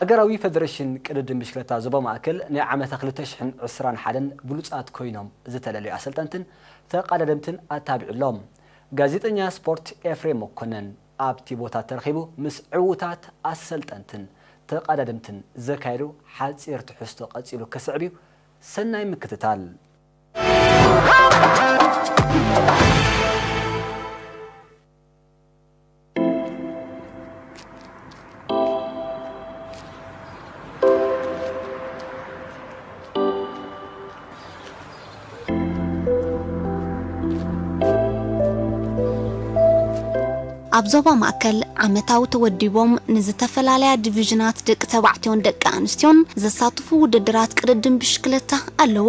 ሃገራዊ ፈደረሽን ቅድድም ብሽክለታ ዞባ ማእከል ናይ ዓመታ ክልተ ሽሕን ዕስራን ሓደን ብሉጻት ኮይኖም ዝተለለዩ ኣሰልጠንትን ተቐዳደምትን ኣታቢዑሎም። ጋዜጠኛ ስፖርት ኤፍሬም መኮነን ኣብቲ ቦታ ተረኺቡ ምስ ዕዉታት ኣሰልጠንትን ተቐዳደምትን ዘካየዱ ሓጺር ትሕዝቶ ቀጺሉ ክስዕብ እዩ። ሰናይ ምክትታል። ኣብ ዞባ ማእከል ዓመታዊ ተወዲቦም ንዝተፈላለያ ዲቪዥናት ደቂ ተባዕትዮን ደቂ ኣንስትዮን ዘሳትፉ ውድድራት ቅድድም ብሽክለታ ኣለዉ።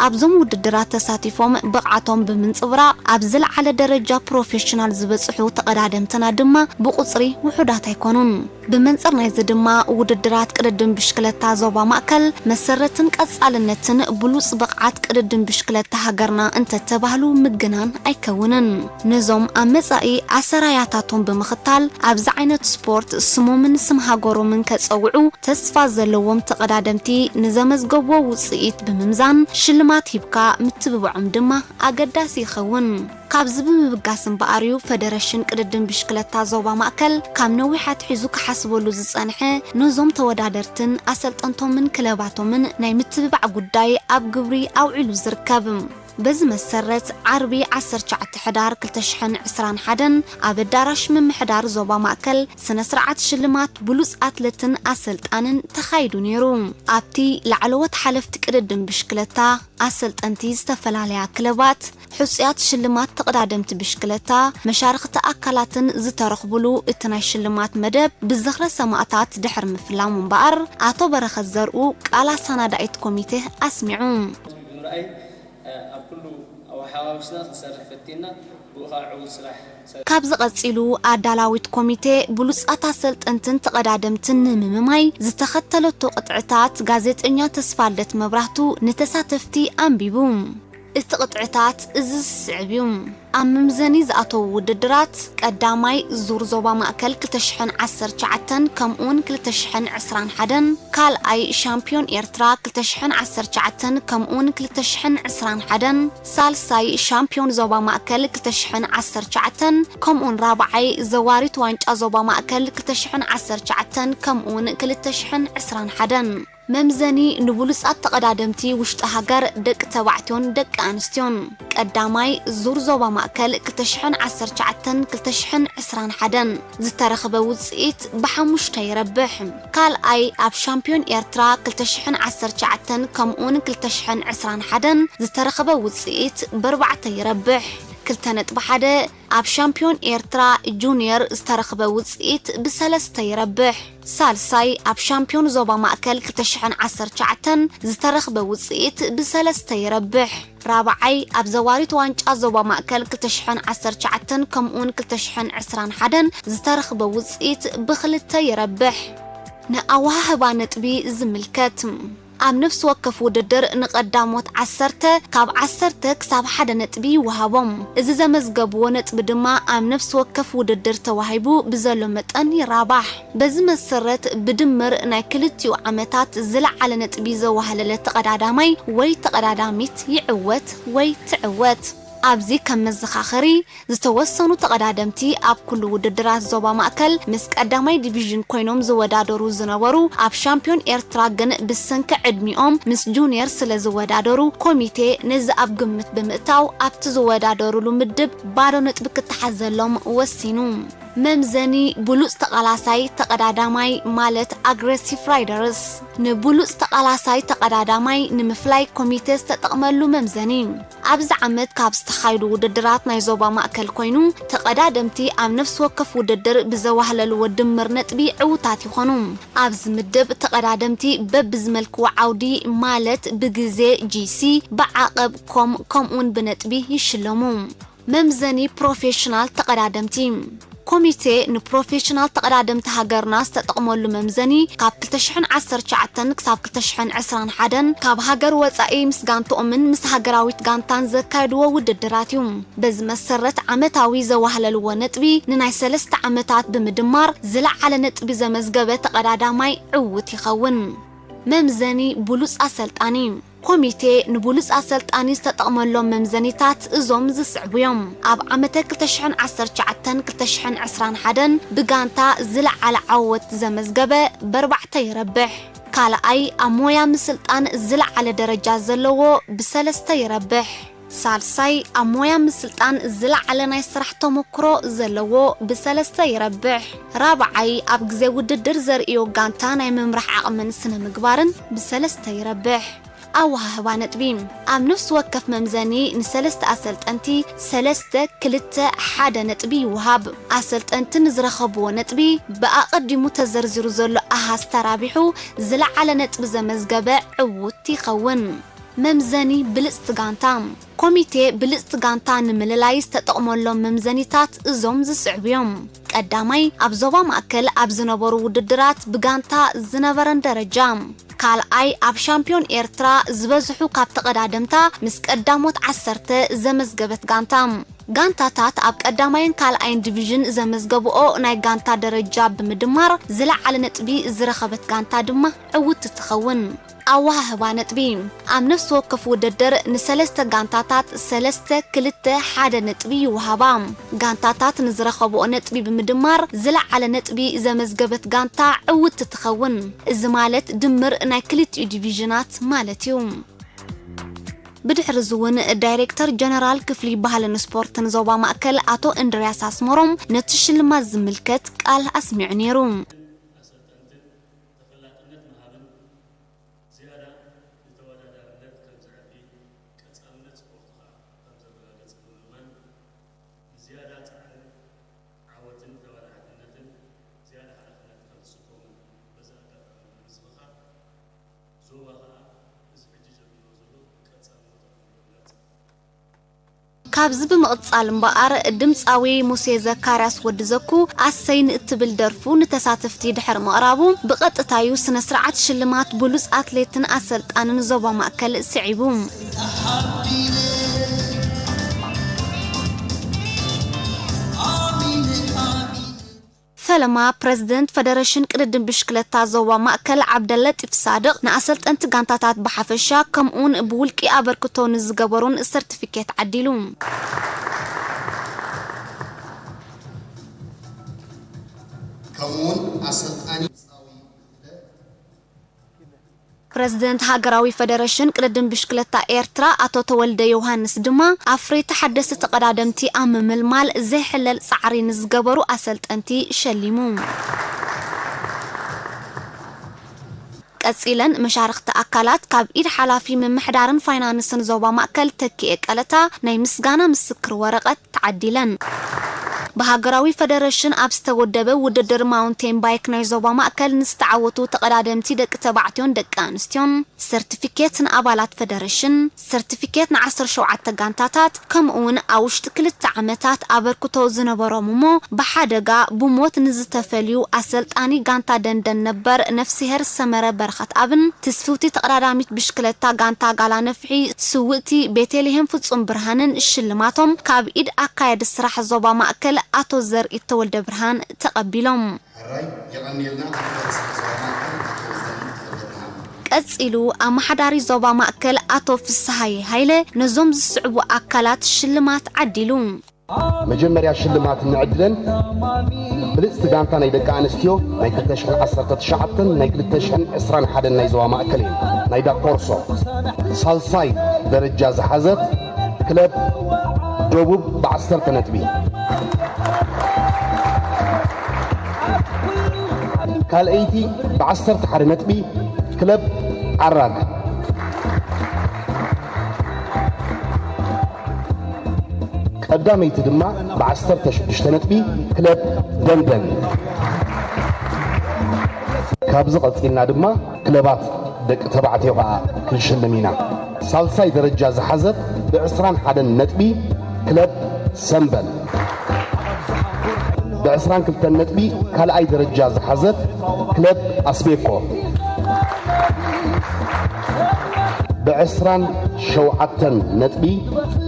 ኣብዞም ውድድራት ተሳቲፎም ብቕዓቶም ብምንጽብራቕ ኣብ ዝለዓለ ደረጃ ፕሮፌሽናል ዝበጽሑ ተቐዳደምትና ድማ ብቑጽሪ ውሑዳት ኣይኮኑን። ብመንጽር ናይዚ ድማ ውድድራት ቅድድም ብሽክለታ ዞባ ማእከል መሰረትን ቀጻልነትን ብሉጽ ብቕዓት ቅድድም ብሽክለታ ሃገርና እንተተባህሉ ምግናን ኣይከውንን። ነዞም ኣብ መጻኢ ኣሰራያታቶም ብምኽታል ኣብዚ ዓይነት ስፖርት ስሞምን ስም ሃገሮምን ከጸውዑ ተስፋ ዘለዎም ተቐዳደምቲ ንዘመዝገብዎ ውጽኢት ብምምዛን ሽልማት ሂብካ ምትብባዖም ድማ ኣገዳሲ ይኸውን። ካብዚ ብምብጋስ እምበኣር እዩ ፈደረሽን ቅድድም ብሽክለታ ዞባ ማእከል ካብ ነዊሕ ኣትሒዙ ክሓስበሉ ዝጸንሐ ነዞም ተወዳደርትን ኣሰልጠንቶምን ክለባቶምን ናይ ምትብባዕ ጉዳይ ኣብ ግብሪ ኣውዒሉ ዝርከብ። በዚ መሰረት ዓርቢ ዓሰርተ ትሽዓተ ሕዳር ክልተ ሽሕን ዕስራን ሓደን ኣብ ኣዳራሽ ምምሕዳር ዞባ ማእከል ስነ ስርዓት ሽልማት ብሉጽ ኣትለትን ኣሰልጣንን ተኻይዱ ነይሩ። ኣብቲ ላዕለዎት ሓለፍቲ ቅድድም ብሽክለታ፣ ኣሰልጠንቲ ዝተፈላለያ ክለባት፣ ሕጹያት ሽልማት ተቐዳደምቲ ብሽክለታ፣ መሻርኽቲ ኣካላትን ዝተረኽቡሉ እቲ ናይ ሽልማት መደብ ብዝኽረ ሰማእታት ድሕሪ ምፍላሙ እምበኣር ኣቶ በረኸት ዘርኡ ቃል ኣሰናዳኢት ኮሚቴ ኣስሚዑ። ብምርኣይ ኣብ ኩሉ ኣወሓዋዊስና ክንሰርሕ ፈቲና ብኡ ከዓ ዕዉት ስራሕ ካብዚ ቀጺሉ ኣዳላዊት ኮሚቴ ብሉጻት ኣሰልጠንትን ተቐዳደምትን ንምምማይ ዝተኸተለቶ ቅጥዕታት ጋዜጠኛ ተስፋልደት መብራህቱ ንተሳተፍቲ ኣንቢቡ። እቲ ቅጥዕታት እዚ ዝስዕብ እዩ። ኣብ መምዘኒ ዝኣተዉ ውድድራት ቀዳማይ ዙር ዞባ ማእከል ክልተ ሽሕን ዓሰርተ ትሽዓተን ከምኡውን ክልተ ሽሕን ዕስራን ሓደን፣ ካልኣይ ሻምፒዮን ኤርትራ ክልተ ሽሕን ዓሰርተ ትሽዓተን ከምኡውን ክልተ ሽሕን ዕስራን ሓደን፣ ሳልሳይ ሻምፒዮን ዞባ ማእከል ክልተ ሽሕን ዓሰርተ ትሽዓተን ከምኡውን ራብዓይ ዘዋሪት ዋንጫ ዞባ ማእከል ክልተ ሽሕን ዓሰርተ ትሽዓተን ከምኡውን ክልተ ሽሕን ዕስራን ሓደን። መምዘኒ ንብሉጻት ተቐዳደምቲ ውሽጢ ሃገር ደቂ ተባዕትዮን ደቂ ኣንስትዮን። ቀዳማይ ዙር ዞባ ማእከል ክልተ ሽሕን ዓሰርተ ትሽዓተን ክልተ ሽሕን ዕስራን ሓደን ዝተረኽበ ውጽኢት ብሓሙሽተ ይረብሕ። ካልኣይ ኣብ ሻምፒዮን ኤርትራ ክልተ ሽሕን ዓሰርተ ትሽዓተን ከምኡውን ክልተ ሽሕን ዕስራን ሓደን ዝተረኽበ ውጽኢት ብኣርባዕተ ይረብሕ። ክልተ ነጥቢ ሓደ ኣብ ሻምፒዮን ኤርትራ ጁኒየር ዝተረኽበ ውጽኢት ብሰለስተ ይረብሕ። ሳልሳይ ኣብ ሻምፒዮን ዞባ ማእከል ክልተ ሽሕን ዓሰርተ ትሽዓተን ዝተረኽበ ውጽኢት ብሰለስተ ይረብሕ። ራብዓይ ኣብ ዘዋሪት ዋንጫ ዞባ ማእከል ክልተ ሽሕን ዓሰርተ ትሽዓተን ከምኡውን ክልተ ሽሕን ዕስራን ሓደን ዝተረኽበ ውጽኢት ብኽልተ ይረብሕ። ንኣወሃህባ ነጥቢ ዝምልከት። ኣብ ነፍሲ ወከፍ ውድድር ንቐዳሞት ዓሰርተ ካብ ዓሰርተ ክሳብ ሓደ ነጥቢ ይወሃቦም። እዚ ዘመዝገብዎ ነጥቢ ድማ ኣብ ነፍሲ ወከፍ ውድድር ተዋሂቡ ብዘሎ መጠን ይራባሕ። በዚ መሰረት ብድምር ናይ ክልቲኡ ዓመታት ዝለዓለ ነጥቢ ዘዋህለለ ተቐዳዳማይ ወይ ተቐዳዳሚት ይዕወት ወይ ትዕወት። ኣብዚ ከም መዘኻኸሪ፣ ዝተወሰኑ ተቐዳደምቲ ኣብ ኩሉ ውድድራት ዞባ ማእከል ምስ ቀዳማይ ዲቪዥን ኮይኖም ዝወዳደሩ ዝነበሩ፣ ኣብ ሻምፒዮን ኤርትራ ግን ብሰንኪ ዕድሚኦም ምስ ጁኒየር ስለ ዝወዳደሩ፣ ኮሚቴ ነዚ ኣብ ግምት ብምእታው ኣብቲ ዝወዳደሩሉ ምድብ ባዶ ነጥቢ ክተሓዘሎም ወሲኑ። መምዘኒ ብሉጽ ተቓላሳይ ተቐዳዳማይ ማለት ኣግሬሲቭ ራይደርስ። ንብሉጽ ተቓላሳይ ተቐዳዳማይ ንምፍላይ ኮሚቴ ዝተጠቕመሉ መምዘኒ። ኣብዚ ዓመት ካብ ዝተኻየዱ ውድድራት ናይ ዞባ ማእከል ኮይኑ፣ ተቐዳደምቲ ኣብ ነፍሲ ወከፍ ውድድር ብዘዋህለልዎ ድምር ነጥቢ ዕዉታት ይኾኑ። ኣብዚ ምድብ ተቐዳደምቲ በብዝመልክዎ ዓውዲ ማለት ብግዜ ጂሲ፣ ብዓቐብ ኮም፣ ከምኡውን ብነጥቢ ይሽለሙ። መምዘኒ ፕሮፌሽናል ተቐዳደምቲ። ኮሚቴ ንፕሮፌሽናል ተቐዳደምቲ ሃገርና ዝተጠቕመሉ መምዘኒ ካብ ክልተ ሽሕን ዓሰርተ ትሽዓተን ክሳብ ክልተ ሽሕን ዕስራን ሓደን ካብ ሃገር ወጻኢ ምስ ጋንትኦምን ምስ ሃገራዊት ጋንታን ዘካየድዎ ውድድራት እዩ። በዚ መሰረት ዓመታዊ ዘዋህለልዎ ነጥቢ ንናይ ሰለስተ ዓመታት ብምድማር ዝለዓለ ነጥቢ ዘመዝገበ ተቐዳዳማይ ዕዉት ይኸውን። መምዘኒ ብሉጽ ኣሰልጣኒ። ኮሚቴ ንብሉጽ ኣሰልጣኒ ዝተጠቕመሎም መምዘኒታት እዞም ዝስዕቡ እዮም። ኣብ ዓመተ ክልተ ሽሕን ዓሰርተ ትሽዓተን ክልተ ሽሕን ዕስራን ሓደን ብጋንታ ዝለዓለ ዓወት ዘመዝገበ ብኣርባዕተ ይረብሕ። ካልኣይ ኣብ ሞያ ምስልጣን ዝለዓለ ደረጃ ዘለዎ ብሰለስተ ይረብሕ። ሳልሳይ ኣብ ሞያ ምስልጣን ዝለዓለ ናይ ስራሕ ተመክሮ ዘለዎ ብሰለስተ ይረብሕ። ራብዓይ ኣብ ግዜ ውድድር ዘርእዮ ጋንታ ናይ ምምራሕ ዓቕምን ስነ ምግባርን ብሰለስተ ይረብሕ። ኣወሃህባ ነጥቢ። ኣብ ነፍሲ ወከፍ መምዘኒ ንሰለስተ ኣሰልጠንቲ ሰለስተ፣ ክልተ፣ ሓደ ነጥቢ ይወሃብ። ኣሰልጠንቲ ንዝረኸብዎ ነጥቢ ብኣቐዲሙ ተዘርዚሩ ዘሎ ኣሃዝ ተራቢሑ ዝለዓለ ነጥቢ ዘመዝገበ ዕዉት ይኸውን። መምዘኒ ብልጽቲ ጋንታ። ኮሚቴ ብልጽቲ ጋንታ ንምልላይ ዝተጠቕመሎም መምዘኒታት እዞም ዝስዕቡ እዮም። ቀዳማይ፣ ኣብ ዞባ ማእከል ኣብ ዝነበሩ ውድድራት ብጋንታ ዝነበረን ደረጃ። ካልኣይ፣ ኣብ ሻምፒዮን ኤርትራ ዝበዝሑ ካብ ተቐዳደምታ ምስ ቀዳሞት ዓሰርተ ዘመዝገበት ጋንታ። ጋንታታት ኣብ ቀዳማይን ካልኣይን ዲቪዥን ዘመዝገብኦ ናይ ጋንታ ደረጃ ብምድማር ዝለዓለ ነጥቢ ዝረኸበት ጋንታ ድማ ዕውትቲ ትኸውን። ኣወሃህባ ነጥቢ። ኣብ ነፍሲ ወከፍ ውድድር ንሰለስተ ጋንታታት ሰለስተ፣ ክልተ፣ ሓደ ነጥቢ ይወሃባ። ጋንታታት ንዝረኸብኦ ነጥቢ ብምድማር ዝለዓለ ነጥቢ ዘመዝገበት ጋንታ ዕውትቲ ትኸውን። እዚ ማለት ድምር ናይ ክልቲኡ ዲቪዥናት ማለት እዩ። ብድሕሪ እዚ እውን ዳይሬክተር ጀነራል ክፍሊ ባህልን ስፖርትን ዞባ ማእከል ኣቶ እንድርያስ ኣስመሮም ነቲ ሽልማት ዝምልከት ቃል ኣስሚዑ ነይሩ። ኣሰልጠንትን ተፈላጥነት ምሃብን ዝያዳ ንተወዳዳርነት ከም ዘዕቢ፣ ቀጻልነት ስፖርት ከኣ ከም ዘረጋግጽ ብምእማን፣ ንዝያዳ ጻዕርን ዓወትን ተባላዕትነትን ዝያዳ ሓላፍነት ከም ዝስከሙን በዚ ኣጋጣሚ ብምዝኽኻር፣ ዞባ ከኣ እዚ ሕጂ ጀሚርዎ ዘሎ ቀጻልነቱ ከም ዝገልጽ። ካብዚ ብምቕጻል እምበኣር፣ ድምጻዊ ሙሴ ዘካርያስ ወዲ ዘኩ ኣሰይ ንእትብል ደርፉ ንተሳተፍቲ ድሕሪ ምቕራቡ፣ ብቐጥታዩ ስነ ስርዓት ሽልማት ብሉጽ ኣትሌትን ኣሰልጣንን ዞባ ማእከል ስዒቡ። ፈለማ ፕረዚደንት ፈደረሽን ቅድድም ብሽክለታ ዞባ ማእከል ዓብደለጢፍ ሳድቕ ንኣሰልጠንቲ ጋንታታት ብሓፈሻ ከምኡውን ብውልቂ ኣበርክቶ ንዝገበሩን ሰርቲፊኬት ዓዲሉ። ከምኡውን ኣሰልጣኒ ፕረዚደንት ሃገራዊ ፈደረሽን ቅድድም ብሽክለታ ኤርትራ ኣቶ ተወልደ ዮሃንስ ድማ ኣፍረይቲ ሓደስቲ ተቐዳደምቲ ኣብ ምምልማል ዘይሕለል ጻዕሪ ንዝገበሩ ኣሰልጠንቲ ሸሊሙ። ቀጺለን መሻርኽቲ ኣካላት ካብ ኢድ ሓላፊ ምምሕዳርን ፋይናንስን ዞባ ማእከል ተኪኤ ቀለታ ናይ ምስጋና ምስክር ወረቐት ተዓዲለን። ብሃገራዊ ፈደረሽን ኣብ ዝተወደበ ውድድር ማውንቴን ባይክ ናይ ዞባ ማእከል ንዝተዓወቱ ተቐዳደምቲ ደቂ ተባዕትዮን ደቂ ኣንስትዮን ሰርቲፊኬት ንኣባላት ፈደረሽን፣ ሰርቲፊኬት ንዓሰርተ ሸውዓተ ጋንታታት፣ ከምኡውን ኣብ ውሽጢ ክልተ ዓመታት ኣበርክቶ ዝነበሮም እሞ ብሓደጋ ብሞት ንዝተፈልዩ ኣሰልጣኒ ጋንታ ደንደን ነበር ነፍስሄር ሰመረ በረኸትኣብን ትስፍውቲ ተቐዳዳሚት ብሽክለታ ጋንታ ጋላ ነፍሒ ስውእቲ ቤተልሄም ፍጹም ብርሃንን ሽልማቶም ካብ ኢድ ኣካያዲ ስራሕ ዞባ ማእከል ኣቶ ዘርኢ ተወልደ ብርሃን ተቐቢሎም። ሕራይ የቐንየልና። ኣቶ ዘርኢ ተወልደ ብርሃን። ቀጺሉ ኣመሓዳሪ ዞባ ማእከል ኣቶ ፍስሃየ ሃይለ ነዞም ዝስዕቡ ኣካላት ሽልማት ዓዲሉ። መጀመርያ ሽልማት እንዕድለን ብልጽቲ ጋንታ ናይ ደቂ ኣንስትዮ ናይ ክልተ ሽሕን ዓሰርተ ትሽዓተን ናይ ክልተ ሽሕን ዕስራን ሓደን ናይ ዞባ ማእከል እየን። ናይ ዳቆርሶ ሳልሳይ ደረጃ ዝሓዘት ክለብ ደቡብ ብዓሰርተ ነጥቢ፣ ካልኣይቲ ብዓሰርተ ሓደ ነጥቢ ክለብ ዓራግ፣ ቀዳመይቲ ድማ ብዓሰርተ ሽዱሽተ ነጥቢ ክለብ ደንደን። ካብዚ ቀጺልና ድማ ክለባት ደቂ ተባዕትዮ ከኣ ክንሽልም ኢና። ሳልሳይ ደረጃ ዝሓዘት ብዕስራን ሓደን ነጥቢ ክለብ ሰምበል። ብ22 ነጥቢ ካልኣይ ደረጃ ዝሓዘት ክለብ ኣስቤኮ፣ ብ27 ነጥቢ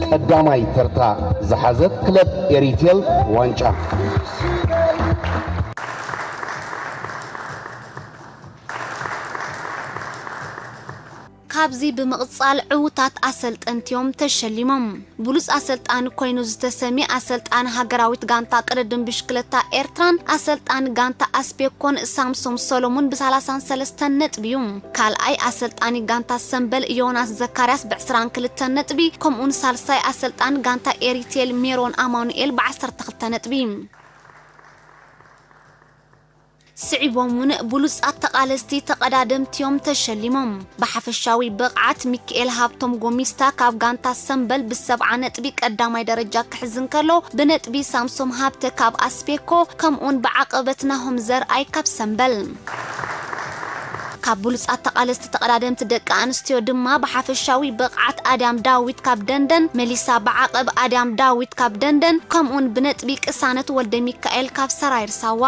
ቀዳማይ ተርታ ዝሓዘት ክለብ ኤሪቴል ዋንጫ። ካብዚ ብምቕጻል ዕዉታት ኣሰልጠንቲዮም ተሸሊሞም። ብሉጽ ኣሰልጣኒ ኮይኑ ዝተሰምየ ኣሰልጣኒ ሃገራዊት ጋንታ ቅድድም ብሽክለታ ኤርትራን ኣሰልጣኒ ጋንታ ኣስቤኮን ሳምሶም ሰሎሙን ብ33 ነጥቢ እዩ። ካልኣይ ኣሰልጣኒ ጋንታ ሰምበል ዮናስ ዘካርያስ ብ22 ነጥቢ፣ ከምኡውን ሳልሳይ ኣሰልጣኒ ጋንታ ኤሪቴል ሜሮን ኣማኑኤል ብ12 ነጥቢ። ስዒቦም እውን ብሉጻት ተቓለስቲ ተቐዳደምቲዮም ተሸሊሞም። ብሓፈሻዊ ብቕዓት ሚኪኤል ሃብቶም ጎሚስታ ካብ ጋንታ ሰምበል ብ70 ነጥቢ ቀዳማይ ደረጃ ክሕዝ እንከሎ፣ ብነጥቢ ሳምሶም ሃብተ ካብ ኣስቤኮ፣ ከምኡውን ብዓቐበት ናሆም ዘርኣይ ካብ ሰምበል። ካብ ብሉጻት ተቓለስቲ ተቐዳደምቲ ደቂ ኣንስትዮ ድማ ብሓፈሻዊ ብቕዓት ኣድያም ዳዊት ካብ ደንደን፣ መሊሳ ብዓቐብ ኣድያም ዳዊት ካብ ደንደን፣ ከምኡውን ብነጥቢ ቅሳነት ወልደ ሚካኤል ካብ ሰራይር ሳዋ።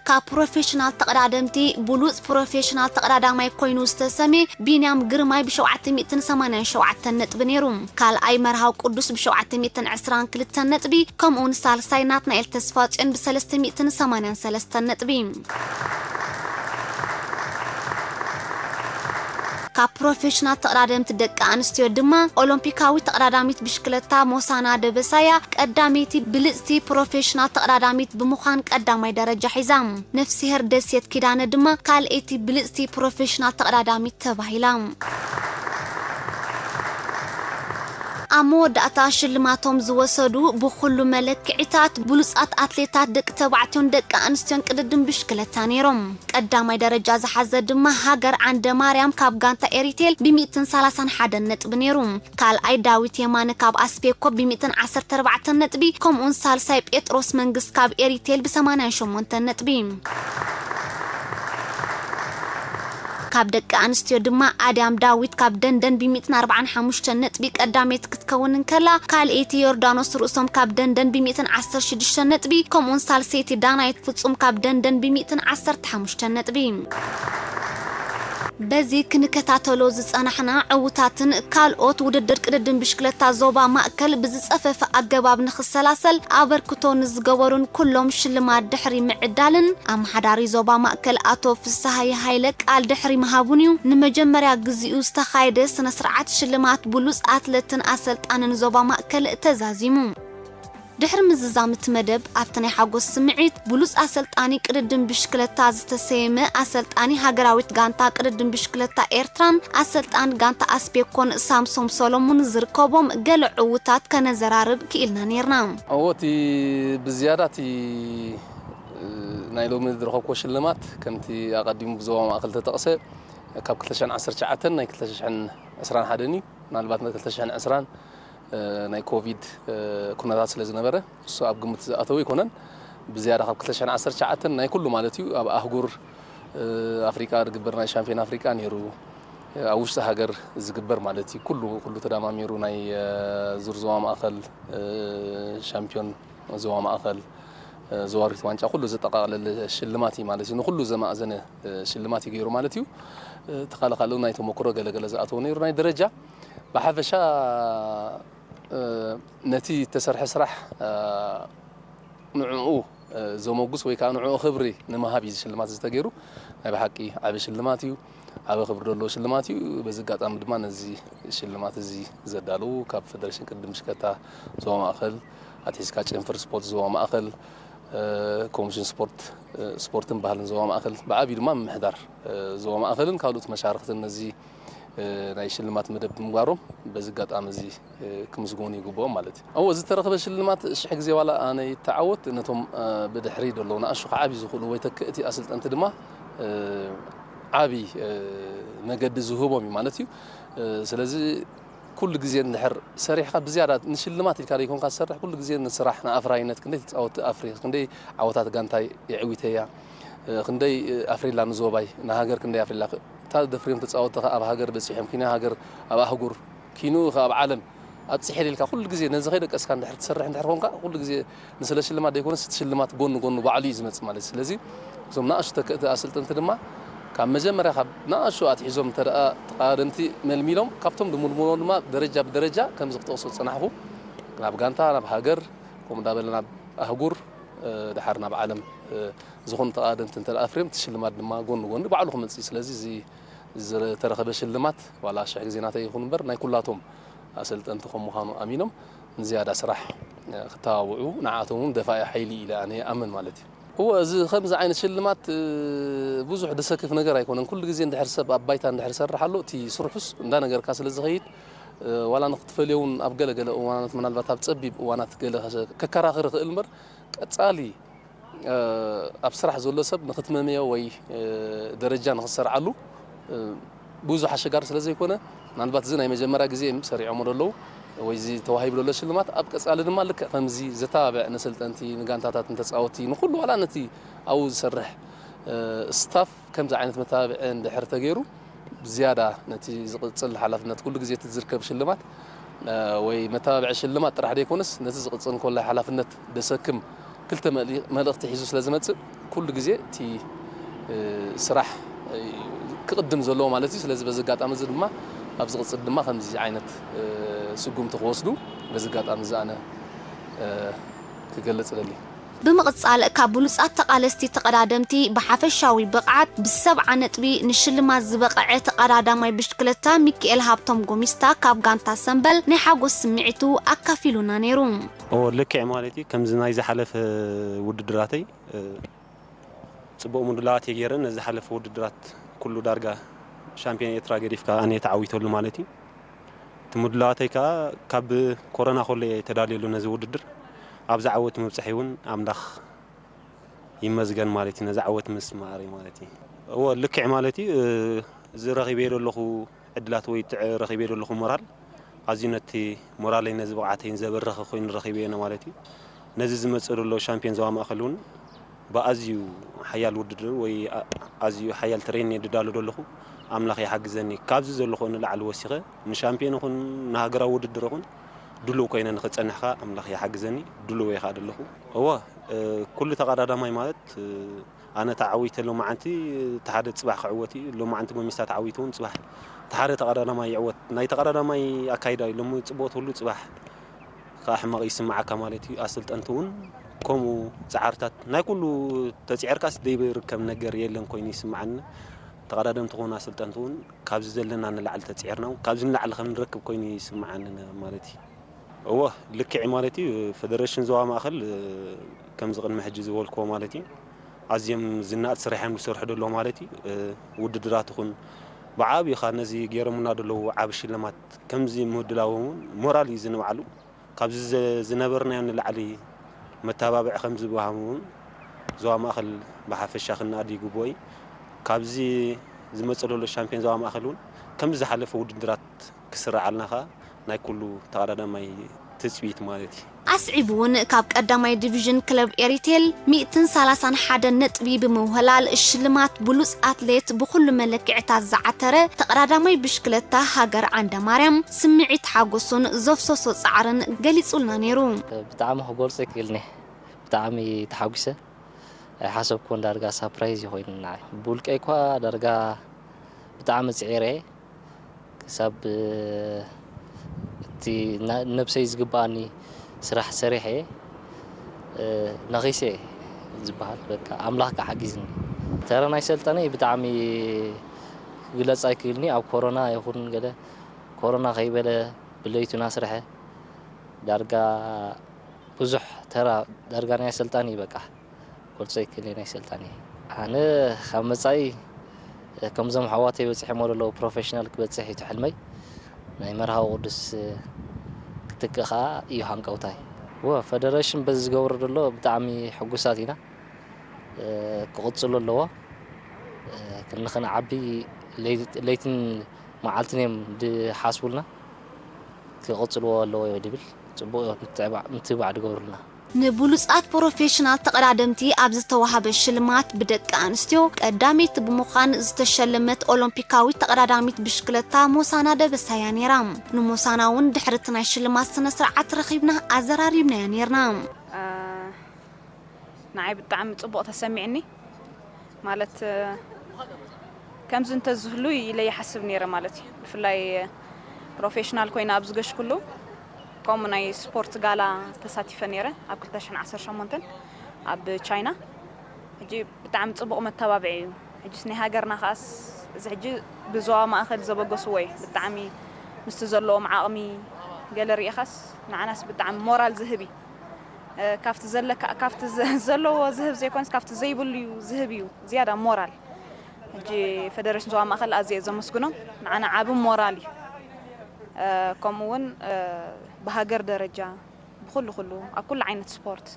ካብ ፕሮፌሽናል ተቐዳደምቲ ብሉጽ ፕሮፌሽናል ተቐዳዳማይ ኮይኑ ዝተሰምየ ቢንያም ግርማይ ብ787 ነጥቢ ነይሩ። ካልኣይ መርሃው ቅዱስ ብ722 ነጥቢ፣ ከምኡውን ሳልሳይ ናትናኤል ተስፋጽዮን ብ383 ነጥቢ። ካብ ፕሮፌሽናል ተቐዳደምቲ ደቂ ኣንስትዮ ድማ ኦሎምፒካዊት ተቐዳዳሚት ብሽክለታ ሞሳና ደበሳያ ቀዳመይቲ ብልጽቲ ፕሮፌሽናል ተቐዳዳሚት ብምዃን ቀዳማይ ደረጃ ሒዛ። ነፍስሄር ደሴት ኪዳነ ድማ ካልኣይቲ ብልጽቲ ፕሮፌሽናል ተቐዳዳሚት ተባሂላ። ኣብ መወዳእታ ሽልማቶም ዝወሰዱ ብኹሉ መለክዒታት ብሉጻት ኣትሌታት ደቂ ተባዕትዮን ደቂ ኣንስትዮን ቅድድም ብሽክለታ ነይሮም። ቀዳማይ ደረጃ ዝሓዘ ድማ ሃገር ዓንደ ማርያም ካብ ጋንታ ኤሪቴል ብ131 ነጥቢ ነይሩ። ካልኣይ ዳዊት የማነ ካብ ኣስቤኮ ብ114 ነጥቢ፣ ከምኡውን ሳልሳይ ጴጥሮስ መንግስት ካብ ኤሪቴል ብ88 ነጥቢ። ካብ ደቂ ኣንስትዮ ድማ ኣድያም ዳዊት ካብ ደንደን ብ145 ነጥቢ ቀዳመይቲ ክትከውን እንከላ፣ ካልኣይቲ ዮርዳኖስ ርእሶም ካብ ደንደን ብ116 ነጥቢ፣ ከምኡውን ሳልሰይቲ ዳናይት ፍጹም ካብ ደንደን ብ115 ነጥቢ። በዚ ክንከታተሎ ዝጸናሕና ዕዉታትን ካልኦት ውድድር ቅድድም ብሽክለታ ዞባ ማእከል ብዝጸፈፈ ኣገባብ ንኽሰላሰል ኣበርክቶ ንዝገበሩን ኩሎም ሽልማት ድሕሪ ምዕዳልን ኣመሓዳሪ ዞባ ማእከል ኣቶ ፍስሃየ ሃይለ ቃል ድሕሪ ምሃቡን እዩ ንመጀመርያ ግዚኡ ዝተኻየደ ስነ ስርዓት ሽልማት ብሉጽ ኣትለትን ኣሰልጣንን ዞባ ማእከል ተዛዚሙ። ድሕሪ ምዝዛም እቲ መደብ፣ ኣብቲ ናይ ሓጎስ ስምዒት፣ ብሉጽ ኣሰልጣኒ ቅድድም ብሽክለታ ዝተሰየመ ኣሰልጣኒ ሃገራዊት ጋንታ ቅድድም ብሽክለታ ኤርትራን ኣሰልጣኒ ጋንታ ኣስቤኮን ሳምሶም ሰሎሙን ዝርከቦም ገለ ዕዉታት ከነዘራርብ ክኢልና ኔርና። እዎ፣ እቲ ብዝያዳ እቲ ናይ ሎሚ ዝረኸብኩዎ ሽልማት ከምቲ ኣቐዲሙ ብዞባ ማእከል ተጠቕሰ ካብ ክልተ ሽሕን ዓሰርተ ትሽዓተን ናይ ክልተ ሽሕን ዕስራን ሓደን እዩ። ምናልባት ናይ ክልተ ሽሕን ዕስራን ናይ ኮቪድ ኩነታት ስለ ዝነበረ እሱ ኣብ ግምት ዝኣተወ ኣይኮነን። ብዝያዳ ካብ ክልተ ሽሕን ዓሰርተ ትሽዓተን ናይ ኩሉ ማለት እዩ ኣብ ኣህጉር ኣፍሪቃ ዝግበር ናይ ሻምፒዮን ኣፍሪቃ ነይሩ። ኣብ ውሽጢ ሃገር ዝግበር ማለት እዩ። ኩሉ ኩሉ ተዳማሚሩ ናይ ዙር ዞባ ማእከል ሻምፒዮን ዞባ ማእከል፣ ዞባሪት ዋንጫ ኩሉ ዘጠቓለለ ሽልማት እዩ ማለት እዩ። ንኩሉ ዘማእዘነ ሽልማት እዩ ገይሩ ማለት እዩ። ተኻለ ካልእ ናይ ተሞክሮ ገለገለ ዝኣተወ ነይሩ። ናይ ደረጃ ብሓፈሻ ነቲ ዝተሰርሐ ስራሕ ንዕኡ ዘሞጉስ ወይ ከዓ ንዕኡ ክብሪ ንምሃብ እዩ ሽልማት ዝተገይሩ። ናይ ብሓቂ ዓቢ ሽልማት እዩ። ዓቢ ክብሪ ዘለዎ ሽልማት እዩ። በዚ ኣጋጣሚ ድማ ነዚ ሽልማት እዚ ዘዳለዉ ካብ ፌደሬሽን ቅድድም ብሽክለታ ዞባ ማእከል ኣትሒዝካ ጨንፈር ስፖርት ዞባ ማእከል፣ ኮሚሽን ስፖርት፣ ስፖርትን ባህልን ዞባ ማእከል ብዓብዩ ድማ ምምሕዳር ዞባ ማእከልን ካልኦት መሻርክትን ነዚ ናይ ሽልማት መደብ ብምግባሮም በዚ ኣጋጣሚ እዚ ክምስገኑ ይግብኦም ማለት እዩ። እዎ፣ ዝተረኽበ ሽልማት ሽሕ ግዜ ዋላ ኣነ ይተዓወት፣ ነቶም ብድሕሪ ዘለዉ ንኣሽቱ ክዓብዩ ዝኽእሉ ወይ ተክእቲ ኣሰልጠንቲ ድማ ዓቢ መገዲ ዝህቦም እዩ ማለት እዩ። ስለዚ ኩሉ ግዜ እንድሕር ሰሪሕካ ብዝያዳ ንሽልማት ኢልካ ዘይኮንካ ዝሰርሕ፣ ኩሉ ግዜ ንስራሕ ንኣፍራይነት ክንደይ ተጻወትቲ ኣፍሪኽ፣ ክንደይ ዓወታት ጋንታይ የዕዊተያ፣ ክንደይ ኣፍሪላ ንዞባይ ንሃገር ክንደይ ኣፍሪላ፣ እታ ደፍርዮም ተጻወትቲ ከኣ ኣብ ሃገር በጺሖም፣ ኪኖ ሃገር ኣብ ኣህጉር ኪኑ ከኣ ኣብ ዓለም ኣብፂሐ ኢልካ ኩሉ ግዜ ነዚ ከይደቀስካ እንድሕር ትሰርሕ እንድሕር ኮንካ፣ ኩሉ ግዜ ንስለ ሽልማት ዘይኮነስ እቲ ሽልማት ጎኒ ጎኒ ባዕሉ እዩ ዝመፅእ ማለት እዩ። ስለዚ እዞም ንኣሽቱ ተክእቲ ኣሰልጠንቲ ድማ ካብ መጀመርያ ካብ ንኣሽቱ ኣትሒዞም እንተ ደኣ ተቐዳደምቲ መልሚሎም ካብቶም ድምልምሎም ድማ ደረጃ ብደረጃ ከምዚ ክጠቕሶ ዝጸናሕኹ ናብ ጋንታ፣ ናብ ሃገር፣ ከምኡ እንዳበለ ናብ ኣህጉር፣ እ፣ ደሓር ናብ ዓለም፣ እ፣ ዝኾኑ ተቐዳደምቲ እንተ ደኣ ኣፍርዮም እቲ ሽልማት ድማ ጎኒ ጎኒ ባዕሉ ክመጽእ እዩ። ስለዚ እዚ ዝተረኸበ ሽልማት ዋላ ሽሕ ግዜ ናተይ ይኹን እምበር ናይ ኩላቶም ኣሰልጠንቲ ከም ምዃኑ ኣሚኖም ንዝያዳ ስራሕ፣ እ፣ ክተባብዑ ንዓቶም እውን ደፋኢ ሓይሊ ኢለ ኣነ ይኣምን ማለት እዩ። እወ፣ እዚ ከምዚ ዓይነት ሽልማት፣ እ፣ ብዙሕ ደሰክፍ ነገር ኣይኮነን። ኩሉ ግዜ እንድሕር ሰብ ኣብ ባይታ እንድሕር ይሰርሕ ኣሎ፣ እቲ ስርሑስ እንዳነገርካ ስለ ዝኸይድ፣ እ፣ ዋላ ንክትፈልዮ እውን ኣብ ገለ ገለ እዋናት፣ ምናልባት ኣብ ጸቢብ እዋናት ገለ ከ-፣ ከከራኽር ይኽእል እምበር፣ ቀጻሊ፣ እ፣ ኣብ ስራሕ ዘሎ ሰብ ንክትመምዮ ወይ፣ እ፣ ደረጃ ንክትሰርዓሉ፣ እ፣ ብዙሕ ኣሸጋሪ ስለ ዘይኮነ፣ ምናልባት እዚ ናይ መጀመርያ ግዜ እዮም ሰሪዖሞ ዘለዉ ወይ እዚ ተዋሂቡ ዘሎ ሽልማት፣ ኣብ ቀጻሊ ድማ ልክዕ ከምዚ ዘተባብዕ ንሰልጠንቲ፣ ንጋንታታት፣ ንተጻወትቲ፣ ንኹሉ ዋላ ነቲ ኣብኡ ዝሰርሕ፣ እ፣ ስታፍ ከምዚ ዓይነት መተባብዒ እንድሕር ተገይሩ፣ ዝያዳ ነቲ ዝቕጽል ሓላፍነት ኩሉ ግዜ እቲ ዝርከብ ሽልማት፣ እ፣ ወይ መተባብዒ ሽልማት ጥራሕ ዘይኮነስ፣ ነቲ ዝቕጽል እንከሎ ሓላፍነት ደሰክም ክልተ መልእ-፣ መልእኽቲ ሒዙ ስለ ዝመጽእ፣ ኩሉ ግዜ እቲ፣ እ፣ ስራሕ፣ እ፣ ክቕድም ዘለዎ ማለት እዩ። ስለዚ በዚ ኣጋጣሚ እዚ ድማ ኣብ ዝቕጽል ድማ ከምዚ ዓይነት፣ እ፣ ስጉምቲ ክወስዱ በዚ ኣጋጣሚ እዚ ኣነ፣ እ፣ ክገልጽ እደሊ። ብምቕጻል፣ ካብ ብሉጻት ተቓለስቲ ተቐዳደምቲ ብሓፈሻዊ ብቕዓት ብሰብዓ ነጥቢ ንሽልማት ዝበቕዐ ተቐዳዳማይ ብሽክለታ ሚኪኤል ሃብቶም ጎሚስታ ካብ ጋንታ ሰምበል ናይ ሓጎስ ስምዒቱ ኣካፊሉና ነይሩ። እዎ፣ ልክዕ ማለት እዩ። ከምዚ ናይ ዝሓለፈ ውድድራተይ፣ እ፣ ጽቡቕ ምድላዋት እየ ገይረ። ነዚ ዝሓለፈ ውድድራት ኩሉ ዳርጋ ሻምፒዮን ኤርትራ ገዲፍካ ኣነ እየ ተዓዊተሉ ማለት እዩ። እቲ ምድላዋተይ ከኣ ካብ ኮሮና ከሎ እየ ተዳልየሉ ነዚ ውድድር። ኣብዚ ዓወት ምብጻሐይ እውን ኣምላኽ ይመስገን ማለት እዩ፣ ነዚ ዓወት ምስማረይ ማለት እዩ። እዎ፣ ልክዕ ማለት እዩ። እዚ ረኺበዮ ዘለኹ ዕድላት ወይ ትዕ-፣ ረኺበዮ ዘለኹ ሞራል ኣዝዩ ነቲ ሞራለይ ነዚ ብቕዓተይን ዘበረኸ ኮይኑ ረኺበዮ ማለት እዩ። ነዚ ዝመጽእ ዘሎ ሻምፒዮን ዞባ ማእከል እውን ብኣዝዩ ሓያል ውድድር ወይ ኣ-፣ ኣዝዩ ሓያል ትሬኒንግ እየ ዝዳሎ ዘለኹ። ኣምላኽ ይሓግዘኒ። ካብዚ ዘለኹ ንላዕሊ ወሲኸ ንሻምፒዮን ይኹን ንሃገራዊ ውድድር ይኹን ድሉው ኮይነ ንኽጸንሕ ከኣ ኣምላኽ ይሓግዘኒ። ድሉው እየ ከኣ ዘለኹ። እወ፣ እ፣ ኩሉ ተቐዳዳማይ ማለት፣ እ፣ ኣነ ተዓዊተ ሎማዓንቲ፣ እቲ ሓደ ጽባሕ ክዕወት እዩ። ሎማዓንቲ ጎሚስታ ተዓዊቱ እውን ጽባሕ እቲ ሓደ ተቐዳዳማይ ይዕወት። ናይ ተቐዳዳማይ ኣካይዳ እዩ። ሎሚ ጽቡቕ ትብሉ ጽባሕ ከኣ ሕማቕ ይስምዓካ ማለት እዩ። ኣሰልጠንቲ እውን ከምኡ ጻዕርታት ናይ ኩሉ ተጽዒርካስ ዘይርከብ ነገር የለን ኮይኑ ይስምዓኒ። ተቐዳደምቲ ክኹን ኣሰልጠንቲ እውን ካብዚ ዘለና ንላዕሊ ተጽዒርና እውን ካብዚ ንላዕሊ ከም ንረክብ ኮይኑ ይስምዓኒ ማለት እዩ። እወ፣ ልክዕ እዩ ማለት እዩ። ፈደረሽን ዞባ ማእከል፣ እ፣ ከምዚ ቅድሚ ሕጂ ዝበልክዎ ማለት እዩ። ኣዝዮም ዝናኣድ ስራሕ እዮም ዝሰርሑ ዘለዉ ማለት እዩ። እ፣ ውድድራት ይኹን ብዓብዩ ኸኣ ነዚ ገይሮምና ዘለዉ ዓቢ ሽልማት ከምዚ ምህድላዎም እውን ሞራል እዩ እዚ ንባዕሉ። ካብዚ ዘ-፣ ዝነበርናዮ ንላዕሊ መተባብዒ ከም ዝወሃቦም እውን ዞባ ማእከል ብሓፈሻ ክነኣድ ይግብኦ እዩ። ካብዚ ዝመጽእ ዘሎ ሻምፒዮን ዞባ ማእከል እውን ከምዚ ዝሓለፈ ውድድራት ክስራዓልና ከኣ ናይ ኩሉ ተቐዳዳማይ ትጽቢት ማለት እዩ። ኣስዒቡ እውን ካብ ቀዳማይ ዲቪዥን ክለብ ኤሪቴል ሚእትን ሰላሳን ሓደን ነጥቢ ብምውህላል ሽልማት ብሉጽ ኣትሌት ብኹሉ መለክዕታት ዝዓተረ ተቐዳዳማይ ብሽክለታ ሃገር ዓንደ ማርያም ስምዒት ሓጎሱን ዘፍሰሶ ጻዕርን ገሊጹልና ነይሩ። ብጣዕሚ ክገልጾ ኣይክእልን እየ። ብጣዕሚ ተሓጒሰ። ኣይሓሰብኩዎን፣ ዳርጋ ሳፕራይዝ እዩ ኮይኑ ንዓይ። ብውልቀይ እኳ ዳርጋ ብጣዕሚ ጽዒረ እየ። ክሳብ፣ እ፣ እቲ ና-፣ ነብሰይ ዝግብኣኒ ስራሕ ሰሪሐ እየ፣ እ፣ ነኺሰ እየ ዝበሃል። በቃ ኣምላኽ ከኣ ሓጊዝኒ። ተራ ናይ ሰልጠነይ ብጣዕሚ ክግለጽ ኣይክእልኒ። ኣብ ኮሮና ይኹን ገለ፣ ኮሮና ከይበለ ብለይቱ እናስርሐ ዳርጋ ብዙሕ ተራ ዳርጋ ናይ ኣሰልጣኒ እዩ በቃ። ክገልጾ ኣይክእልን ናይ ኣሰልጣኒ። ኣነ ካብ መጻኢ ከምዞም ኣሕዋተይ በጺሖሞ ዘለዉ ፕሮፌሽናል ክበጽሕ እዩ እቲ ሕልመይ። ናይ መርሃዊ ቅዱስ ክትክእ ከኣ እዩ ሃንቀውታይ። እወ፣ ፈደረሽን በዚ ዝገብሮ ዘሎ ብጣዕሚ ሕጉሳት ኢና። ክቕጽሎ ኣለዎ። ንኽንዓቢ ለይ-፣ ለይትን መዓልትን እዮም ዝሓስቡልና። ክቕጽልዎ ኣለዎ ድብል ጽቡቕ ምትብባዕ፣ ምትብባዕ ዝገብሩልና። ንብሉጻት ፕሮፌሽናል ተቐዳደምቲ ኣብ ዝተዋህበ ሽልማት፣ ብደቂ ኣንስትዮ ቀዳመይቲ ብምዃን ዝተሸለመት ኦሎምፒካዊት ተቐዳዳሚት ብሽክለታ ሞሳና ደበሳያ ነይራ። ንሞሳና እውን ድሕሪ እቲ ናይ ሽልማት ስነ ስርዓት ረኺብና ኣዘራሪብናያ ነይርና። ንዓይ ብጣዕሚ ጽቡቕ ተሰሚዕኒ። ማለት ከምዚ እንተዝህሉ ኢለ ይሓስብ ነይረ ማለት እዩ። ብፍላይ ፕሮፌሽናል ኮይነ ኣብ ዝገሽኩሉ ከምኡ ናይ ስፖርት ጋላ ተሳቲፈ ነይረ ኣብ ክልተ ሽሕን ዓሰርተ ሸሞንተን ኣብ ቻይና። ሕጂ ብጣዕሚ ጽቡቕ መተባብዒ እዩ። ሕጂስ ናይ ሃገርና ከኣስ እዚ ሕጂ ብዞባ ማእኸል ዘበገስዎ እዩ። ብጣዕሚ ምስቲ ዘለዎም ዓቕሚ ገለ ርኢኻስ ንዓናስ ብጣዕሚ ሞራል ዝህብ እዩ። ካብቲ ዘለካ ካብቲ ዘለዎ ዝህብ ዘይኮነስ ካብቲ ዘይብሉ እዩ ዝህብ እዩ ዝያዳ ሞራል። ሕጂ ፈደረሽን ዞባ ማእኸል ኣዝየ ዘመስግኖም፣ ንዓና ዓቢ ሞራል እዩ። ከምኡ እውን ብሃገር ደረጃ ብኩሉ ኩሉ ኣብ ኩሉ ዓይነት ስፖርት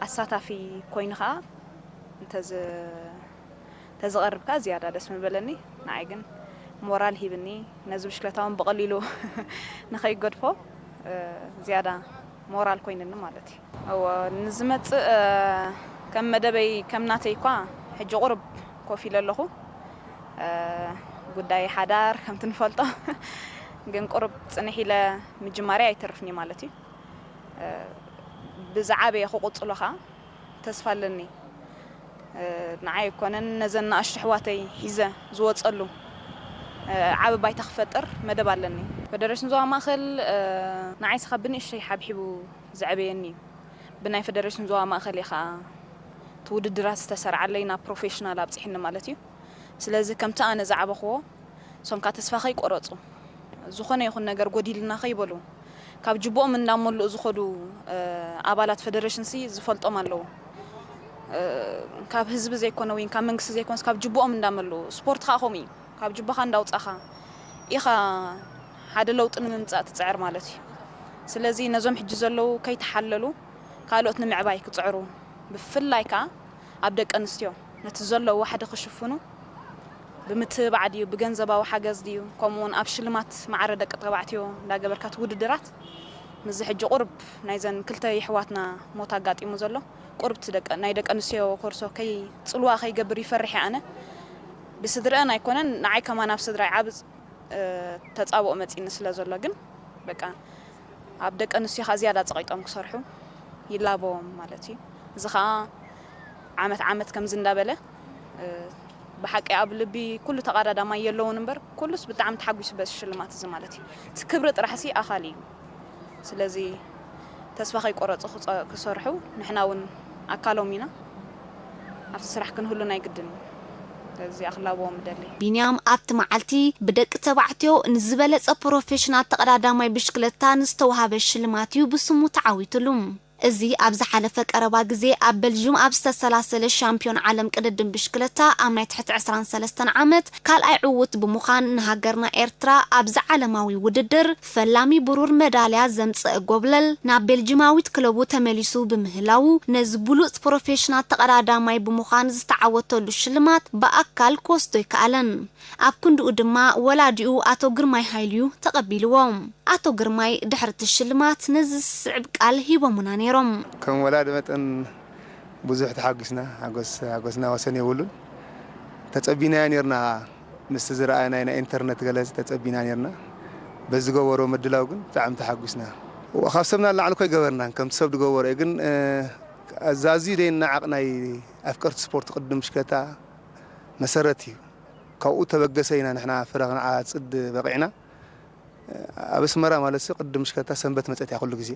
ኣሳታፊ ኮይኑ ከዓ እንተዝ ተዝቐርብ ከኣ ዝያዳ ደስ ምበለኒ። ንዓይ ግን ሞራል ሂብኒ። ነዚ ብሽክለታ እውን ብቐሊሉ ንኸይገድፎ ዝያዳ ሞራል ኮይንኒ ማለት እዩ። እወ፣ ንዝመጽእ ከም መደበይ ከም ናተይ እኳ ሕጂ ቁርብ ኮፍ ኢለ ኣለኹ። ጉዳይ ሓዳር ከምቲ ንፈልጦ ግን ቁርብ ጽንሕ ኢለ ምጅማርያ ኣይተርፍኒ ማለት እዩ። ብዝዓበየ ክቕጽሎ ከኣ ተስፋ ኣለኒ። ንዓይ ኣይኮነን ነዘን ንኣሽቱ ኣሕዋተይ ሒዘ ዝወጸሉ ዓቢ ባይታ ክፈጥር መደብ ኣለኒ። ፈደረሽን ዞባ ማእከል ንዓይ ስኻ ብንእሽተይ ሓብሒቡ ዘዕበየኒ እዩ። ብናይ ፈደረሽን ዞባ ማእከል እየ ከኣ እቲ ውድድራት ዝተሰርዓለይ ናብ ፕሮፌሽናል ኣብጺሕኒ ማለት እዩ። ስለዚ ከምቲ ኣነ ዝዓበኽዎ እሶም ከኣ ተስፋ ከይቆረጹ፣ ዝኾነ ይኹን ነገር ጎዲልና ከይበሉ፣ ካብ ጅብኦም እንዳመልኡ ዝኸዱ ኣባላት ፈደረሽንሲ ዝፈልጦም ኣለዉ። ካብ ህዝቢ ዘይኮነ ወይ ካብ መንግስቲ ዘይኮነስ ካብ ጅብኦም እንዳመልኡ፣ ስፖርት ከኣ ከምኡ እዩ። ካብ ጅባኻ እንዳውጻኻ ኢኻ ሓደ ለውጢ ንምምጻእ ትጽዕር ማለት እዩ። ስለዚ ነዞም ሕጂ ዘለዉ ከይተሓለሉ ካልኦት ንምዕባይ ክጽዕሩ፣ ብፍላይ ከኣ ኣብ ደቂ ኣንስትዮ ነቲ ዘለዉ ዋሕዲ ክሽፍኑ ብምትብባዕ ድዩ፣ ብገንዘባዊ ሓገዝ ድዩ፣ ከምኡ እውን ኣብ ሽልማት ማዕረ ደቂ ተባዕትዮ እንዳገበርካ እቲ ውድድራት ምስዚ ሕጂ ቁርብ ናይዘን ክልተ የሕዋትና ሞት ኣጋጢሙ ዘሎ ቁርብ እቲ ደቂ ናይ ደቂ ኣንስትዮ ኮርሶ ከይ ጽልዋ ከይገብር ይፈርሕ እየ ኣነ። ብስድረአን ኣይኮነን ንዓይ ከማን ኣብ ስድራይ ዓቢ ተጻብኦ መጺኒ ስለ ዘሎ ግን በቃ ኣብ ደቂ ኣንስትዮ ከኣ ዝያዳ ጸቒጦም ክሰርሑ ይላበዎም ማለት እዩ። እዚ ከኣ ዓመት ዓመት ከምዚ እንዳበለ ብሓቂ ኣብ ልቢ ኩሉ ተቐዳዳማይ የለውን እምበር ኩሉስ ብጣዕሚ ተሓጒሱ በዚ ሽልማት እዚ ማለት እዩ። እቲ ክብሪ ጥራሕሲ ኣኻሊ እዩ። ስለዚ ተስፋ ከይቆረጹ ክጸ- ክሰርሑ ንሕና እውን ኣካሎም ኢና። ኣብቲ ስራሕ ክንህሉ ናይ ግድን እዩ። ስለዚ ኣኽላብዎም እደሊ። ቢንያም ኣብቲ መዓልቲ ብደቂ ተባዕትዮ ንዝበለጸ ፕሮፌሽናል ተቐዳዳማይ ብሽክለታ ንዝተዋህበ ሽልማት እዩ ብስሙ ተዓዊትሉ። እዚ ኣብ ዝሓለፈ ቀረባ ግዜ ኣብ በልዥም ኣብ ዝተሰላሰለ ሻምፒዮን ዓለም ቅድድም ብሽክለታ ኣብ ናይ ትሕቲ ዕስራን ሰለስተን ዓመት ካልኣይ ዕዉት ብምዃን ንሃገርና ኤርትራ ኣብዚ ዓለማዊ ውድድር ፈላሚ ብሩር መዳልያ ዘምጸአ ጎብለል ናብ ቤልጅማዊት ክለቡ ተመሊሱ ብምህላዉ ነዚ ብሉጽ ፕሮፌሽናል ተቐዳዳማይ ብምዃን ዝተዓወተሉ ሽልማት ብኣካል ክወስዶ ኣይከኣለን። ኣብ ክንድኡ ድማ ወላዲኡ ኣቶ ግርማይ ሃይሉዩ ተቐቢልዎ። ኣቶ ግርማይ ድሕሪ እቲ ሽልማት ነዚ ዝስዕብ ቃል ሂቦምና ነይሮም። ከም ወላዲ መጠን ብዙሕ ተሓጒስና፣ ሓጎስ ሓጎስና ወሰን የብሉን። ተጸቢናዮ ነይርና፣ ምስቲ ዝረኣናዮ ናይ ኢንተርነት ገለ ተጸቢና ነይርና። በዚ ዝገበሮ ምድላው ግን ብጣዕሚ ተሓጒስና። ካብ ሰብና ንላዕሊ እኮ ኣይገበርናን፣ ከምቲ ሰብ ዝገበሮ እዩ። ግን ኣዛዝዩ ደይና ዓቕናይ ኣፍቀርቲ ስፖርት ቅድም ብሽክለታ መሰረት እዩ። ካብኡ ተበገሰ ኢና ንሕና ፍረ ክንዓጽድ በቒዕና። ኣብ ኣስመራ ማለትሲ ቅድም ብሽክለታ ሰንበት መጸት እያ ኩሉ ግዜ።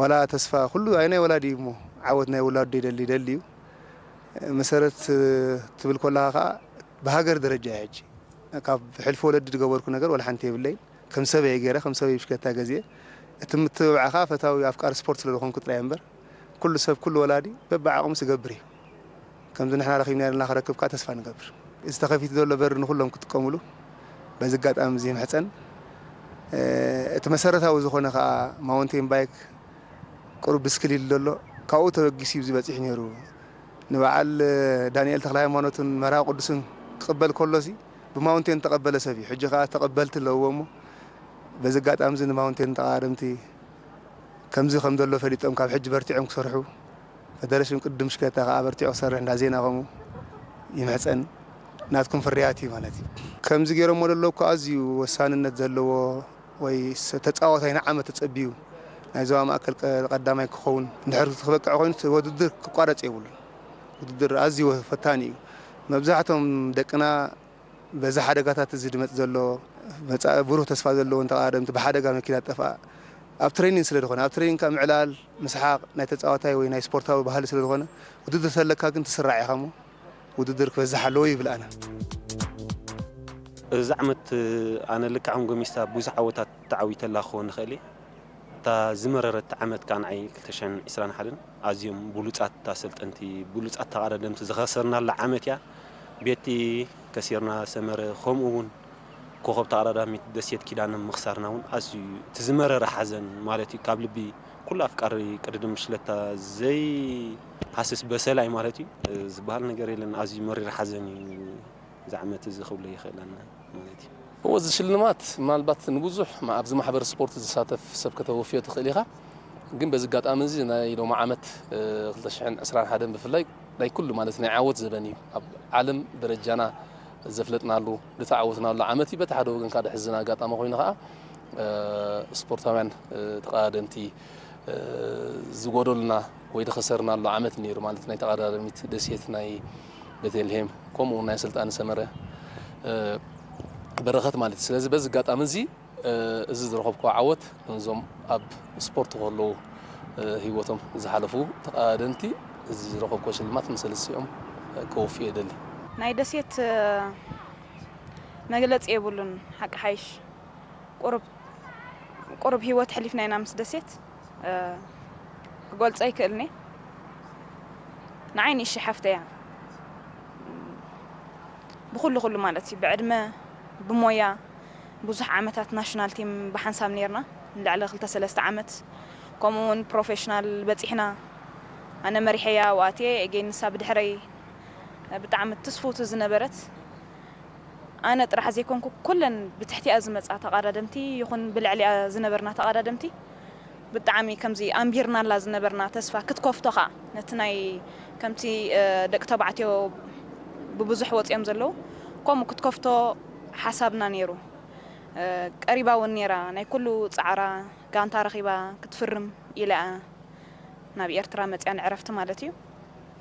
ዋላ ተስፋ ኩሉ ኣይ ናይ ወላዲ እዩ እሞ ዓወት ናይ ውላዱ ይደሊ ይደሊ እዩ። መሰረት ትብል ከለኻ ከኣ ብሃገር ደረጃ እያ ሕጂ። ካብ ሕልፊ ወለዲ ዝገበርኩ ነገር ዋላ ሓንቲ የብለይን። ከም ሰበይ ገይረ ከም ሰበይ ብሽክለታ ገዚኤ እቲ ምትብባዕ ከኣ ፈታዊ ኣፍቃሪ ስፖርት ስለ ዝኾንኩ ጥራይ እምበር ኩሉ ሰብ ኩሉ ወላዲ በብዓቕሙ ዝገብር እዩ። ከምዚ ንሕና ረኺብና ዘለና ክረክብ ከኣ ተስፋ ንገብር። እዚ ተኸፊቱ ዘሎ በሪ ንኹሎም ክጥቀሙሉ በዚ ኣጋጣሚ እዚ ይምሕጸን። እቲ መሰረታዊ ዝኾነ ከኣ ማውንቴን ባይክ ቁሩብ ብስክል ኢሉ ዘሎ ካብኡ ተበጊሱ እዩ እዚ በጺሑ ነይሩ። ንበዓል ዳንኤል ተኽለ ሃይማኖትን መርሃዊ ቅዱስን ክቕበል ከሎሲ ብማውንቴን ተቐበለ ሰብ እዩ። ሕጂ ከኣ ተቐበልቲ ኣለውዎ እሞ በዚ ኣጋጣሚ እዚ ንማውንቴን ተቐዳደምቲ ከምዚ ከም ዘሎ ፈሊጦም ካብ ሕጂ በርቲዖም ክሰርሑ፣ ፈደረሽን ቅድም ሽክለታ ከዓ በርቲዑ ክሰርሕ እንዳ ዜና ከምኡ ይምሕፀን። ናትኩም ፍርያት እዩ ማለት እዩ። ከምዚ ገይሮሞ ዘለዉ እኮ ኣዝዩ ወሳንነት ዘለዎ ወይ ተፃወታይ ንዓመት ተፀቢዩ ናይ ዞባ ማእከል ቀዳማይ ክኸውን እንድሕር ክበቅዕ ኮይኑ ውድድር ክቋረፅ የብሉን። ውድድር ኣዝዩ ፈታኒ እዩ። መብዛሕቶም ደቅና በዚ ሓደጋታት እዚ ድመፅ ዘሎ መፃኢ ብሩህ ተስፋ ዘለዎን ተቓደምቲ ብሓደጋ መኪና ጠፍኣ ኣብ ትሬኒንግ ስለ ዝኾነ ኣብ ትሬኒንግ ምዕላል ምስሓቕ ናይ ተፃዋታይ ወይ ናይ ስፖርታዊ ባህሊ ስለ ዝኾነ ውድድር ተለካ ግን ትስራዕ ኢኻ እሞ ውድድር ክበዝሕ ኣለዎ ይብል ኣነ። እዚ ዓመት ኣነ ልክዕ ከም ጎሚስታ ብዙሕ ዓወታት ተዓዊተላ ክኸውን ንኽእል እየ። እታ ዝመረረት ዓመት ከዓ ንዓይ ክልተ ሽሕን ዕስራን ሓደን ኣዝዮም ብሉፃት ኣሰልጠንቲ ብሉፃት ተቓዳደምቲ ዝኸሰርናላ ዓመት እያ። ቤቲ ከሲርና ሰመረ ከምኡ እውን ኮኸብ ተቐዳዳሚት ደሴት ኪዳነ ምኽሳርና እውን ኣዝዩ እዩ እቲ ዝመረረ ሓዘን ማለት እዩ። ካብ ልቢ ኩሉ ኣፍቃሪ ቅድድም ብሽክለታ ዘይሃስስ በሰላይ ማለት እዩ ዝበሃል ነገር የለን። ኣዝዩ መሪር ሓዘን እዩ እዚ ዓመት እዚ ክብሎ ይኽእል ኣነ ማለት እዩ። እወ እዚ ሽልማት ምናልባት ንብዙሕ ኣብዚ ማሕበር ስፖርት ዝሳተፍ ሰብ ከተወፍዮ ትኽእል ኢኻ። ግን በዚ ኣጋጣሚ እዚ ናይ ሎሚ ዓመት ክልተ ሽሕን ዕስራን ሓደን ብፍላይ ናይ ኩሉ ማለት ናይ ዓወት ዘበን እዩ። ኣብ ዓለም ደረጃና ዘፍለጥናሉ ዝተዓወትናሉ ዓመት እዩ። በቲ ሓደ ወገን ከዓ ደሕዝን ኣጋጣሚ ኮይኑ ከዓ ስፖርታውያን ተቐዳደምቲ ዝጎደሉና ወይ ዝኸሰርናሉ ዓመት ነይሩ ማለት ናይ ተቐዳዳሚት ደሴት ናይ ቤተልሄም ከምኡ እውን ናይ ኣሰልጣኒ ሰመረ በረኸት ማለት እዩ። ስለዚ በዚ ኣጋጣሚ እዚ እዚ ዝረኸብክዎ ዓወት ነዞም ኣብ ስፖርት ከለዉ ህይወቶም ዝሓለፉ ተቐዳደምቲ እዚ ዝረኸብክዎ ሽልማት ንሰለስቲኦም ከወፍዮ ይደሊ። ናይ ደሴት መግለፂ የብሉን ሓቂ ሓይሽ ቁሩብ ቁሩብ ህይወት ኣሕሊፍና ኢና ምስ ደሴት ክገልፆ ኣይክእልን እየ። ንዓይ ንእሽተይ ሓፍተይ እያ ብኹሉ ኩሉ ማለት እዩ ብዕድመ ብሞያ ብዙሕ ዓመታት ናሽናል ቲም ብሓንሳብ ኔርና ንልዕሊ ክልተ ሰለስተ ዓመት ከምኡ እውን ፕሮፌሽናል በፂሕና ኣነ መሪሐያ ኣብኡ ኣትየ ኤጌን ንሳ ብድሕረይ ብጣዕሚ ትስፍውቲ ዝነበረት ኣነ ጥራሕ ዘይኮንኩ ኩለን ብትሕቲኣ ዝመፃ ተቓዳደምቲ ይኹን ብልዕሊኣ ዝነበርና ተቓዳደምቲ ብጣዕሚ ከምዚ ኣንቢርናላ ዝነበርና ተስፋ ክትከፍቶ ከዓ ነቲ ናይ ከምቲ ደቂ ተባዕትዮ ብብዙሕ ወፂኦም ዘለዉ ከምኡ ክትከፍቶ ሓሳብና ነይሩ። ቀሪባ እውን ነይራ ናይ ኩሉ ፃዕራ ጋንታ ረኺባ ክትፍርም ኢላ እያ ናብ ኤርትራ መፂኣ ንዕረፍቲ ማለት እዩ።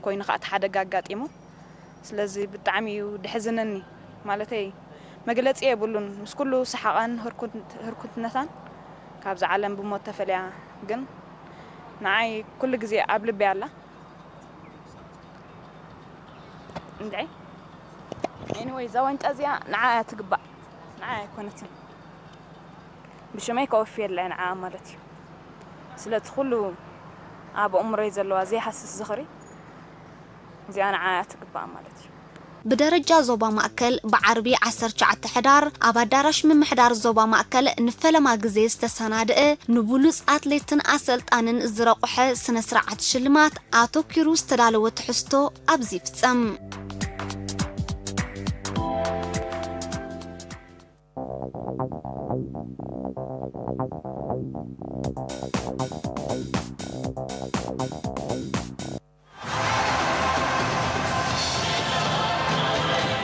ኮይኑ ከዓ እቲ ሓደጋ ኣጋጢሙ ስለዚ ብጣዕሚ እዩ ደሕዝነኒ ማለተይ መግለፂ የብሉን ምስ ኩሉ ሰሓቓን ህርኩትነታን ካብዛ ዓለም ብሞት ተፈልያ ግን ንዓይ ኩሉ ግዜ ኣብ ልበይ ኣላ እንድዒ anyway እዛ ዋንጫ እዚኣ ንዓ እያ ትግባእ ንዓ ኣይኮነትን ብሽመይ ከወፍየላ እየ ንዓ ማለት እዩ ስለቲ ኩሉ ኣብ ኣእምሮይ ዘለዋ ዘይሃስስ ዝኽሪ እዚኣ ንዓ እያ ትግባእ ማለት እዩ። ብደረጃ ዞባ ማእከል ብዓርቢ ዓሰርተ ትሽዓተ ሕዳር ኣብ ኣዳራሽ ምምሕዳር ዞባ ማእከል ንፈለማ ግዜ ዝተሰናድእ ንብሉጽ ኣትሌትን ኣሰልጣንን ዝረቑሐ ስነ ስርዓት ሽልማት ኣተኲሩ ዝተዳለወ ትሕዝቶ ኣብዚ ይፍጸም።